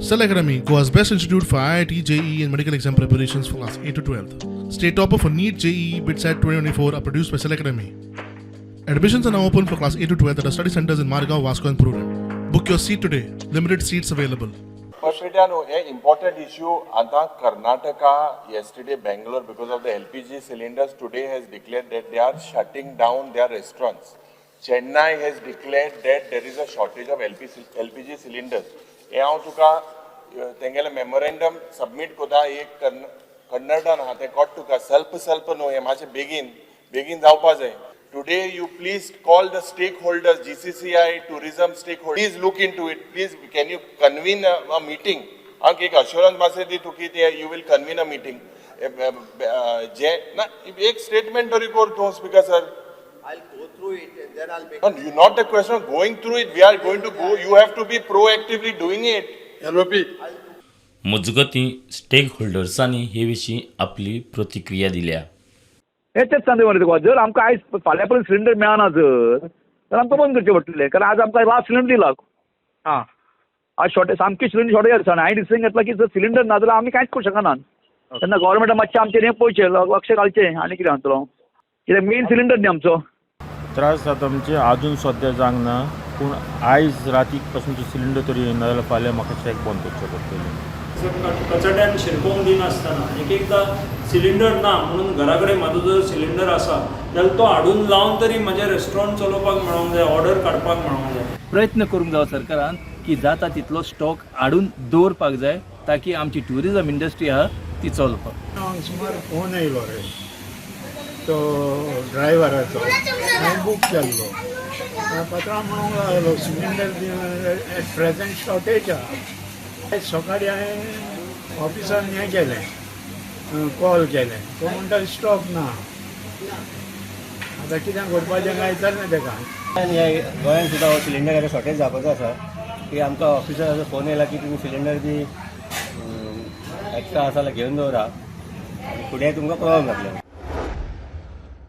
Cell Academy, Goa's best institute for IIT, JEE, and medical exam preparations for class 8 to 12. State topper for NEET, JEE, BITSAT 2024 are produced by Cell Academy. Admissions are now open for class 8 to 12 at our study centers in Margao, Vasco, and Prudent. Book your seat today. Limited seats available. पेट्यानो hey important issue आतां Karnataka yesterday Bangalore because of the LPG cylinders today has declared that they are shutting down their restaurants. Chennai has declared that there is a shortage of LPG cylinders. हें हांव तुका तेंगेलें memorandum submit कोता एक कन्नडान आहा तें कोट तुका सल्प सल्प न्हू हें मातशें बेगीन बेगीन जावपा जाय. Today you please call the stakeholders, GCCI, tourism stakeholders. Please look into it. Please, can you convene a meeting? हांव एक assurance मातशें दी तुकी ते you will convene a meeting. जे ना एक स्टेटमेंट तरी कर तूं speaker sir. I'll go through it and then I'll make. No, you not the question of going through it. We are going to go. You have to be proactively doing it. LOP. मजगतीं, stake होल्डर्सांनी हे विशीं आपली प्रतिक्रिया दिल्या. हे तेच सांगता मरे तुका, जर आमकां आयज फाल्यां पर्यंत सिलिंडर मेळना जर आमकां बंद करचें पडटलें, कारण आज आमकां लास्ट सिलिंडर दिला. आं, आज शॉर्टेज, सामकी सिलिंडर शॉर्टेज आसा. आनी हांवें डिसिजन घेतला की जर सिलिंडर ना जाल्यार आमी कांयच करूं शकना. तेन्ना गोवोरमेंटान मातशें आमचेर हें पळोवचें, लक्ष घालचें. आनी कितें सांगतलो, कित्याक मेन सिलिंडर न्ही आमचो. त्रास जाता म्हणजे अजून सद्या जावंक ना, पूण आयज रातीक पासून सिलिंडर तरी येयना जाल्यार फाल्यां म्हाका शॅक बंद करचें पडटलें. कचड्यान शिरकोवंक दिनासतना एक एकदां सिलिंडर ना म्हणून घरा कडेन म्हाजो जर सिलिंडर आसा जाल्यार तो हाडून लावन तरी म्हजें रेस्टॉरंट चलोवपाक मेळोंक जाय, ऑर्डर काडपाक मेळोंक जाय. प्रयत्न करूंक जावो सरकारान की जाता तितलो स्टॉक हाडून दवरपाक जाय, ताकी आमची ट्युरिजम इंडस्ट्री आहा ती चलपाक. णवांक सुमार फोन येयलो रे तो ड्रायव्हराचो. हांवें बूक केल्लो. पात्रांव म्हणूंक लागलो, सिलिंडर एट प्रेझेंट शॉर्टेज आहा. सकाळीं हांवें ऑफिसान हें केलें, कॉल केलें, तो म्हणटा स्टॉक ना. आतां कितें करपाचें काय विचारलें तेका. आनी ह्या गोंयांत सुद्दां हो सिलिंडर आतां शॉर्टेज जावपाचो आसा की आमकां ऑफिसराचो फोन येयला की तुमी सिलिंडर बी एक्स्ट्रा आसा जाल्यार घेवन दवरा आनी फुडें तुमकां प्रॉब्लम जातले.